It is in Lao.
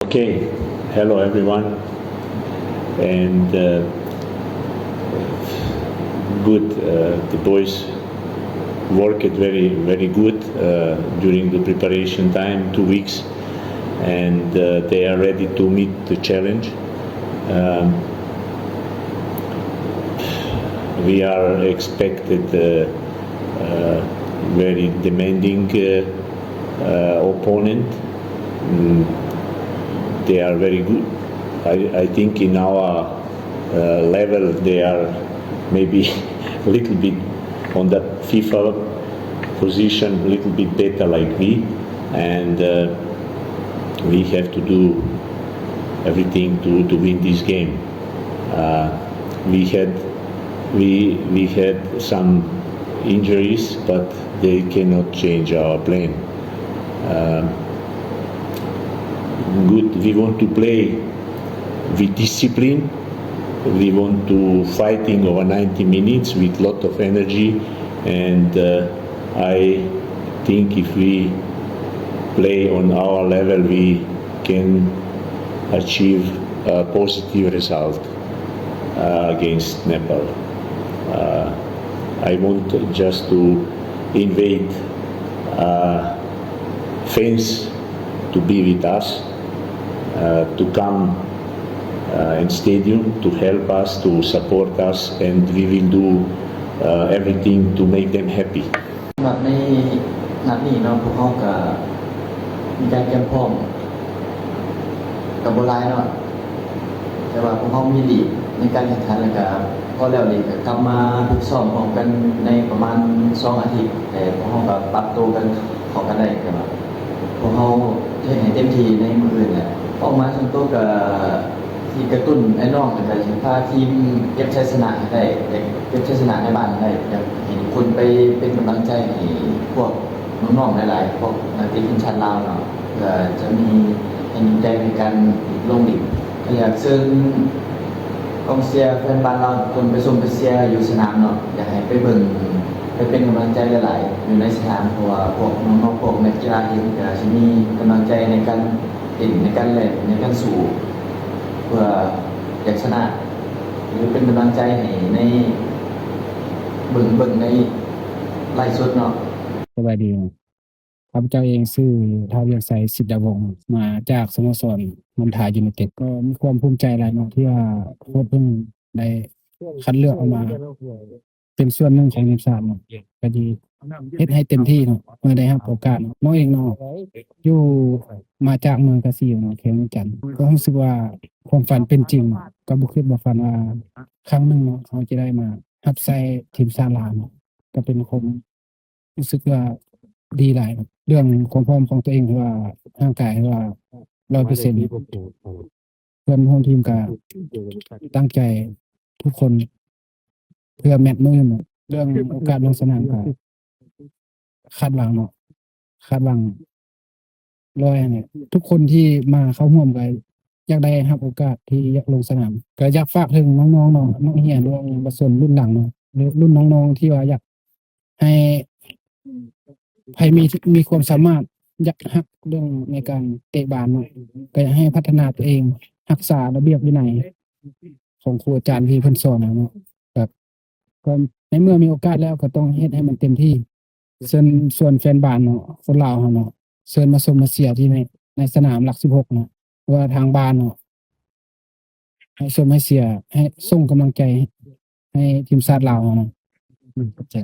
Okay, hello everyone, and uh, good. Uh, the boys worked very, very good uh, during the preparation time, two weeks, and uh, they are ready to meet the challenge. Um, we are expected uh, uh, very demanding uh, uh, opponent. Mm, they are very good. I, I think in our uh, level they are maybe a little bit on that FIFA position, a little bit better like we, and uh, we have to do everything to, to win this game. Uh, we had we we had some injuries, but they cannot change our plan. Uh, good, we want to play with discipline. We want to fighting over ninety minutes with lot of energy, and uh, I think if we play on our level, we can achieve a positive result uh, against Nepal. Uh, I want just to invite uh, fans to be with us, uh, to come uh, in stadium to help us, to support us, and we will do uh, everything to make them happy. ສຳລັບໃນນັດນີ້ເນາະ ພວກເຮົາກະມີການກຽມພ້ອມກະບໍ່ຫຼາຍເນາະ ແຕ່ວ່າພວກເຮົາມີລີກໃນການແຂ່ງຂັນ ແລ້ວກະພໍແລ້ວລີກກະກັບມາຝຶກຊ້ອມພ້ອມກັນໃນປະມານສອງອາທິດ ແຕ່ພວກເຮົາກະປັບໂຕກັນເຂົ້າກັນໄດ້ ແຕ່ວ່າພວກເຮົາເຮັດໃຫ້ເຕັມທີ່ໃນມື້ອື່ນແຫຼະ. ເປົ້າໝາຍສ່ວນໂຕກະ ທີ່ກະຕຸ້ນອ້າຍນ້ອງ ແລ້ວກະຊິພາທີມເກັບໄຊຊະນະໃຫ້ໄດ້ ເກັບໄຊຊະນະໃນບ້ານໃຫ້ໄດ້ ຢາກໃຫ້ທຸກຄົນໄປເປັນກຳລັງໃຈໃຫ້ພວກນ້ອງໆຫຼາຍໆ ພວກນັກເຕະທີມຊາດລາວເນາະ ເພື່ອຈະມີແຮງໃຈໃນການລົງຫຼິ້ນ. ກະຢາກເຊີນກອງເຊຍແຟນບານລາວທຸກຄົນໄປຊົມໄປເຊຍຢູ່ສະໜາມເນາະ ຢາກໃຫ້ໄປເບິ່ງ ໄປເປັນກຳລັງໃຈຫຼາຍໆຢູ່ໃນສະໜາມ ເພາະວ່າພວກນ້ອງໆ ພວກນັກກິລາເອງກະຊິມີກຳລັງໃຈໃນການ ເຕັ້ນໃນການແລ່ນ ໃນການສູ້ ເພື່ອຢາກຊະນະ ຫຼືເປັນກຳລັງໃຈໃຫ້ໃນ ເບິ່ງ ເບິ່ງໃນໄລຟ໌ສົດເນາະ. ສະບາຍດີ ຂ້າພະເຈົ້າເອງຊື່ ທ້າວ ວຽງໄຊ ສິດດາວົງ ມາຈາກສະໂມສອນມົນທາຢູໄນເຕັດ ກໍມີຄວາມພູມໃຈຫຼາຍເນາະ ທີ່ວ່າໂຄ້ດເພິ່ນໄດ້ຄັດເລືອກເອົາມາ ເປັນສ່ວນໜຶ່ງຂອງທີມຊາດເນາະ ກະຊິເຮັດໃຫ້ເຕັມທີ່ເນາະ ເມື່ອໄດ້ຮັບໂອກາດເນາະ. ນ້ອງເອງເນາະ ຢູ່ ມາຈາກເມືອງກາສີເນາະ ແຂວງວຽງຈັນ ກໍຮູ້ສຶກວ່າຄວາມຝັນເປັນຈິງເນາະ ກໍບໍ່ຄິດບໍ່ຝັນວ່າຄັ້ງໜຶ່ງເນາະ ເຮົາຈະໄດ້ມາຮັບໃຊ້ທີມຊາດລາວເນາະ ກໍເປັນຄວາມຮູ້ສຶກວ່າດີຫຼາຍເນາະ. ເລື່ອງຄວາມພ້ອມຂອງຕົວເອງ ຖືວ່າຮ່າງກາຍ ຖືວ່າຮ້ອຍເປີເຊັນ ເພື່ອນຮ່ວມທີມກະຕັ້ງໃຈທຸກຄົນເພື່ອແມັດມື້ອື່ນເນາະ. ເລື່ອງໂອກາດລົງສະໜາມກະຄາດຫວັງເນາະ ຄາດຫວັງຮ້ອຍຫັ້ນແຫຼະ. ທຸກຄົນທີ່ມາເຂົ້າຮ່ວມກະຢາກໄດ້ຮັບໂອກາດທີ່ຢາກລົງສະໜາມ. ກະຢາກຝາກເຖິງນ້ອງໆເນາະ ນັກຮຽນ ເຍົາວະຊົນລຸ້ນຫຼັງເນາະ ລຸ້ນນ້ອງໆທີ່ວ່າຢາກ ໃຫ້ ໃຫ້ມີ ມີຄວາມສາມາດ ຢາກຮັກເລື່ອງໃນການເຕະບານເນາະ ກໍຢາກໃຫ້ພັດທະນາຕົວເອງ ຮັກສາລະບຽບວິໄນຂອງຄູອາຈານທີ່ເພິ່ນສອນເນາະ ແບບ ກໍໃນເມື່ອມີໂອກາດແລ້ວກໍຕ້ອງເຮັດໃຫ້ມັນເຕັມທີ່. ເຊີນຊວນແຟນບານເນາະ ຄົນລາວເຮົາເນາະ ເຊີນມາຊົມມາເຊຍທີ່ໃນ ໃນສະໜາມຫຼັກສິບຫົກເນາະ ວ່າທາງບ້ານເນາະ ໃຫ້ຊົມໃຫ້ເຊຍ ໃຫ້ສົ່ງກຳລັງໃຈໃຫ້ທີມຊາດລາວເຮົາເນາະ. ອືມ ຂອບໃຈ.